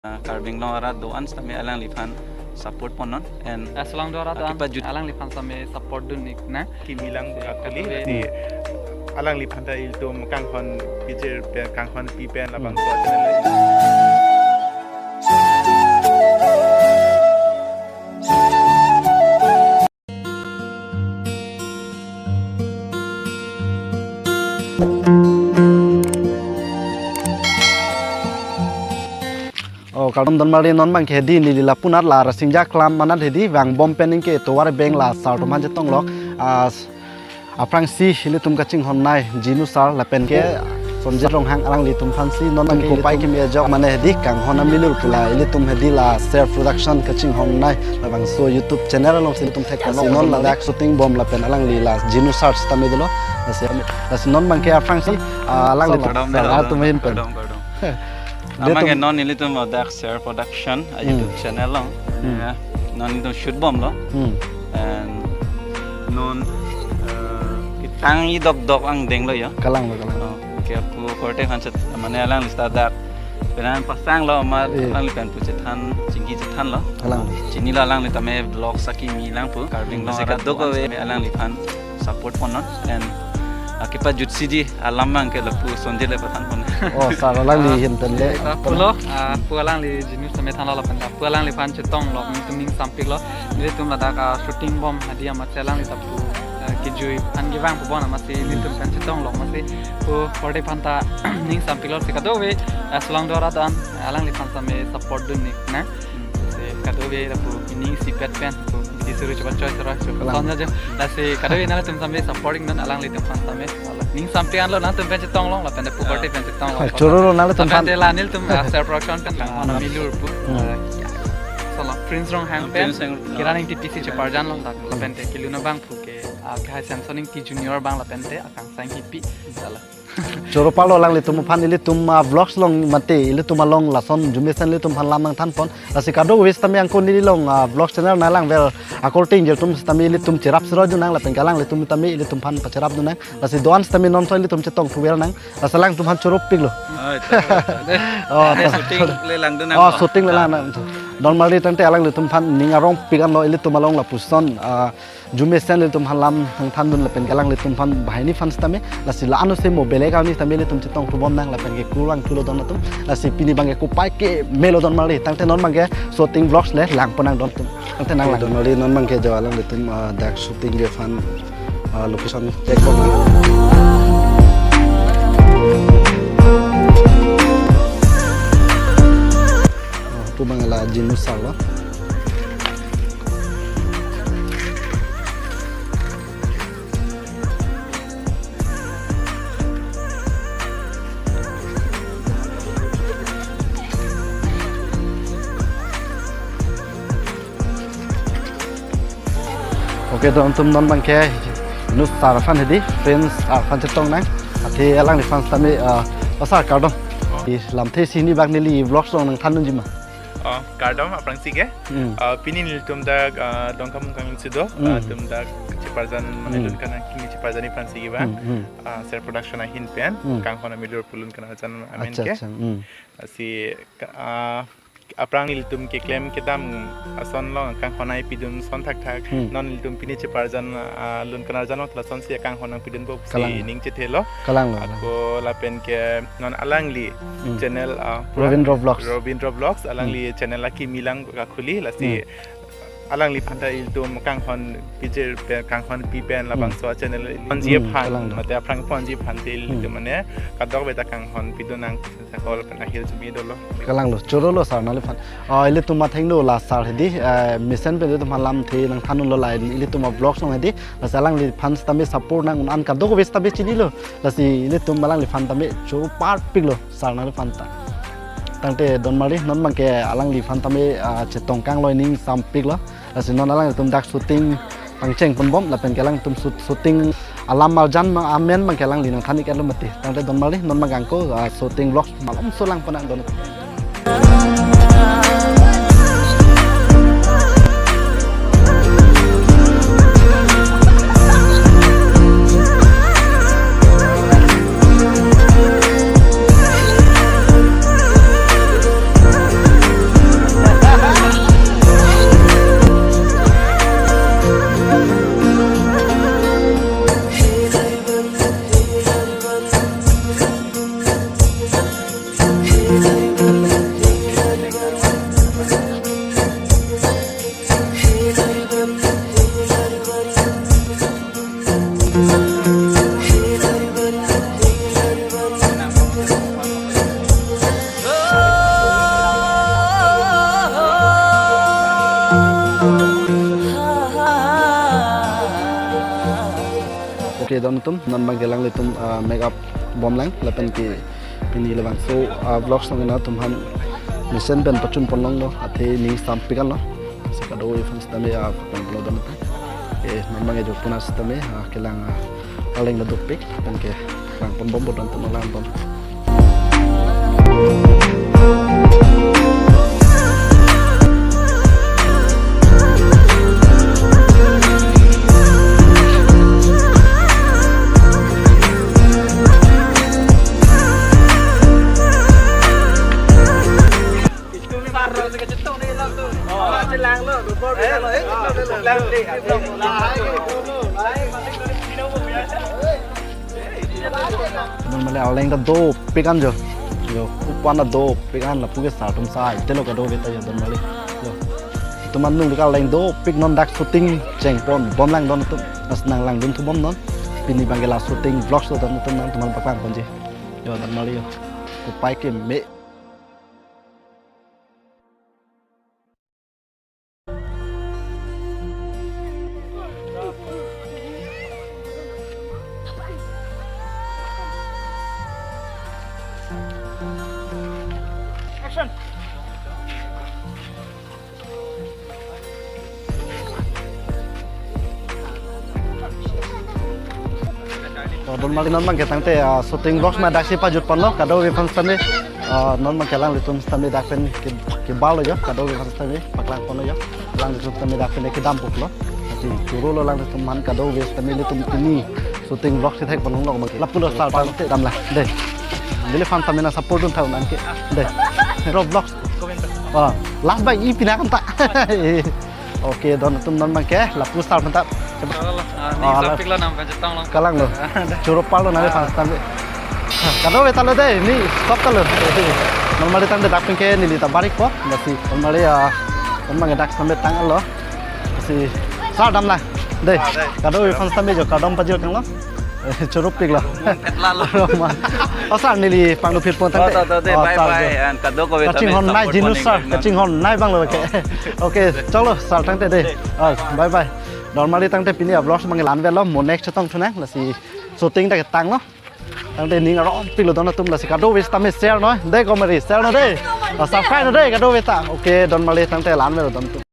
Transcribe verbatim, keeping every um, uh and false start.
Ah, Karbi Anglong arat do-an sitame alangliphan support ponnon and Asolang do arat do-an akipajut alangliphan sitame support dun-ik nang. Kimi lang akuli, ati alangliphan ta ilitum kanghon pijir pen, kanghon pi pen labangso channel. Oh, kardom donmarli, non abangke hedi neli lapu anat la Rasinja Klam anat hedi vangbom pen anke tovar beng la sar atum aphan chetong lok. Ah, aphrangsi ilitum kachinghon nai Jinu sar lapen ke Sonjit Ronghang, alanglitum aphansi non abangke kopai kimi ajok mane hedi kanghon amilur pu la ilitum hedi la Ser Production kachinghon nai labangso YouTube channel alongsi ilitum thek. Lasi non ladak shooting bom lapen alangli la Jinu sar sitame dolo. Lasi, lasi non abangke aphrangsi, ah, alangli kardom, sar kardom, atum ahin pen. Kardom, kardom. Ilitum amangke non ilitum ladak Ser Production a Hmm. YouTube channel along. Hmm. Ya, non ilitum shoot bomlo. Hmm. And non, eh, ketang idokdok angdeng lo ya. Kalang lo, kalang. Oh, okay, pu korte khan chet mane alangli sita dak penang pasang lo, ma Iya. alangli pen pu chethan, chingki chethan lo. Kalang. Chinilo alangli tame vlog saki mi lang pu. Karbi Anglong arat do-an sitame alangliphan support ponnon and akipajutsi di alam abangke lapu Sonjit le pathan pon. Oh, sar alangli Ah, ahin pen le. Lapulo, ah, pu alangli Jinu sitame thanlo lapen pu alangliphan chetong lok, nelitum ning sampik lo. Nelitum ladak, ah, shooting bom hedi amatsi alangli ta pu, ah, kejui aphan kevang pu bon amatsi nelitum pen chetong lok amatsi pu korte aphan ta ning sampik lo. Si kadokave, ah, Asolang do arat do-an alangliphan sitame support dun-ik nang. Si kadokave lapu ning isipet pen pu isi suri chepachoi sura chu. Kalang. Sound aja. Lasi kadokave nanglitum sitame supporting non alanglitum aphan sitame. Ning sampik anlo nangtum pen chetong long lapen pu korte pen chetong long. Choro lo nanglitum aphan. Lapen te la nelitum, ah, Ser Production pen kanghon amilur pu. Hmm. Ah, ya. Solo Prince Ronghang pen. Prince Ronghang. Kiran Ingti P C cheparjan long dak lapen te kelun abang pu ke, ah, Kehai Samson Ingti Junior abang lapen te akangsai Ingti P. Sala. Choro parlo alanglitum aphan, ilitum, ah, vlogs along mate ilitum along lason jumesen ilitum aphan lam nangthan pon. Lasi kadokave sitame angko neli along, ah, vlog channel nanglang ver akorte ingjir atum sitame ilitum cherap siro dun nang lapen ke alanglitum tame ilitum aphan pacherap dun nang. Lasi do-an sitame non so ilitum chetong thu ver nang. Lasi alangtum aphan choro piklo. Oh, ita, ita. Oh, ita ta. Shooting le lang dun nang. Oh, shooting le lang nang. Donmarli tangte alanglitum aphan ning arong pik anlo ilitum along lapuson, ah, jumesen ilitum aphan lam nangthan dun lapen ke alanglitum aphan banghini aphan sitame lasi la-an ose mo belek arni sitame ilitum chetong thu bom nang lapen ke kurvangthu lo don atum. Lasi pini abangke kopai keme lo donmarli, tangte non abangke shooting vlogs le lang pon nang don atum. Tangte nanglang. Donmarli, non abangke jo alanglitum, ah, dak shooting ke aphan, ah, location check pon nang. Ah, pu abang la Jinu sar lo. Okay, don atum, non abangke Jinu sar aphan hedi, Prince sar aphan chetong nang. Athe alangliphan sitame, ah, pasar kardom. Isi lamthe isi hini bak neli vlogs along nangthan dunji ma? Oh, kardom aphrangsi ke. Hmm. Ah, pini nelitum dak, ah, Dongkamukam insido, Hmm. ah, tum dak cheparjan mane Hmm. dun kanang kimi cheparjan aphansi ke ba. Hmm, hmm. Ah, Ser Production ahin pen, Hmm. kanghon amilur pu lun kanarjan amen Acha, ke. acha, hmm. Lasi, ka-, ah, aphrang nelitum keklem kedam ason along kanghon ai pidun ason thakthak. Hmm. Non nelitum pini cheparjan, ah, lun kanarjan along lasonsi kanghon nangpidunpo pusi Kalang. ning chethe lo. Kalang lo. Ako lapen ke non alangli Hmm. channel, ah, pura Ravindra Vlogs. Ravindra Vlogs, alangli Hmm. channel akimi lang kakhuli lasi Hmm. alangliphan ta ilitum kanghon pijir pen, kanghon pi pen Hmm. labangso channel Hmm, ponji aphan, kalang. mate aphrang ponji aphan te ilitum Hmm. mane kadokave ta kanghon pidun nang sakol pen ahirjume dolo. Kalang lo, choro lo sar nangliphan. Ah, ilitum athengno la sar hedi, eh, mesen pen ilitum aphan lamthe nangthan dunlo la ilitum avlogs along hedi. Lasi alangliphan sitame support nang un-an kadokave sitame chinilo. Lasi ilitum alangliphan tame choro parpiklo sar nangliphan ta. Tangte donmarli, non abangke alangliphan tame, ah, chetong kangloi ning sampiklo. Lasi non alanglitum dak shooting pangcheng pon bom lapen ke alangtum shoot-, shooting alam arjan ma amen abangke alangli nangthan-ik etlo mati. Tangte donmarli, non abangke angko, ah, shooting vlogs malomso lang pon nang don. Te don atum, non abang ke alanglitum, ah, make up bomlang, lapen ke pini labangso, ah, vlogs along nangtum aphan mesen pen pachun ponlonglo, athe ning sampik anlo. Si kadokave aphan sitame, ah, panglo don atum. Eh, non abang ke jo puna sitame, ah, kelang, ah, aleng la dopik, lapen ke kelang pon bompo don atum, alang pon. Normally aleng ta dopik an jo. Jo, upan ta dopik an, lapu ke sar atum sai telo kadokave ta jo normally. Jo. Itum anung ka aleng dopik, non dak shooting cheng pon bomlang don atum. Lasi nanglangdun thu bom non. Pini abang ke la shooting vlogs lo don atum, nangtum aphan paklang ponji. Jo normally jo. Kopai ke me. Action. To don mali, non abang ke tangte, ah, shooting vlogs ma daksi pajut ponlo, kadokave aphan sitame, ah, non abang ke alanglitum sitame dak pen ke, kebal lo jo, kadokave aphan sitame paklang ponlo jo, alanglitum sitame dak pen kedam puklo, ati churu lo alanglitum aphan kadokave sitame ilitum pini shooting vlogs si thek ponlonglo abang ke, lapulo sar tangte damlang, dei, neliphan sitame nang support dun tha un-an ke, dei, Roblox, ah, last bang i pina kan ta. Oke, don atum non abang ke, lapu sar mantap. Insyaallah, ah, ni ah, sapik la nam kan chetong lo. Kalang lo. Churu palo nari ah, fans tambe. Kadokave ta lo dei, ni stop ta lo. Normally tangte dak pen ke neli ta barik po, lasi normally ya, non abang ke dak sambe tang lo. Lasi sar damlang. Dei, ah, dei. Kadokave fans tambe jo, kardom pajir kang lo. Churupik lo. Etla lo. Oh, sar neli pangno phit pon tangte. Oh, to, to, dei, oh, bye, sar bye, jo. And kadokave ta kachinghon nai support jinus sar, kachinghon nai abang lo ke. Oh. Oke, chalo, sar tangte dei. Oh, bye, bye. Normally tangte pini a-vlogs abang ke la-an avelo, mo next chetong thunang, lasi shooting ta ketang lo. Tangte ning arompik lo don atum, lasi kadokave sitame share noi, dei komari, share noi dei. Oh, subscribe noi dei, kadokave ta. Oke, normally tangte la-an avelo don atum.